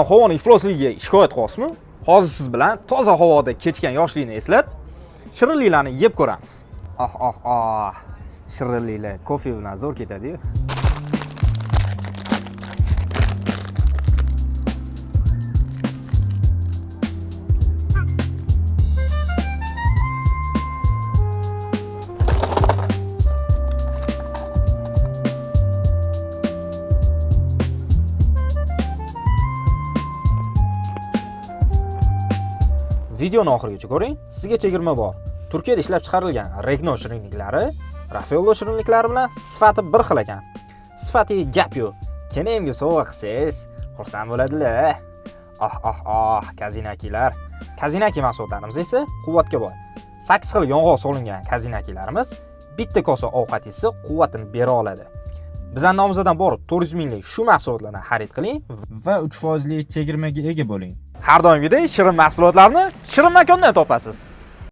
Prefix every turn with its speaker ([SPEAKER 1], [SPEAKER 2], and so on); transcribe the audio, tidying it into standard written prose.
[SPEAKER 1] Havoni iflosligiga shikoyat qilyapsizmi? Hozir siz bilan toza havoda kechgan yoshlikni eslab, shirinliklarni yeb ko'ramiz. Oh oh oh. Shirinliklar kofe bilan zo'r ketadi-yu. Videoni oxirigacha ko'ring, sizga chegirma bor. Turkiyada ishlab chiqarilgan Regno shirinliklari Raffaello shirinliklari bilan sifati bir xil ekan. Sifatiga gap yo'q. Kenemga sovg'a qilsangiz, xursand bo'ladilar. Oh oh oh, kazinakilar. Kazinaki mahsulotlarimiz esa quvvatga boy. 8 xil yong'oq solingan kazinakilarimiz bitta kosa ovqat yesa quvvatini bera oladi. Bizning nomimizdan borib 400 minglik shu mahsulotlarni xarid qiling
[SPEAKER 2] va 3 foizli chegirmaga ega bo'ling.
[SPEAKER 1] Har doimgidek shirin mahsulotlarni Shirin makondan topasiz.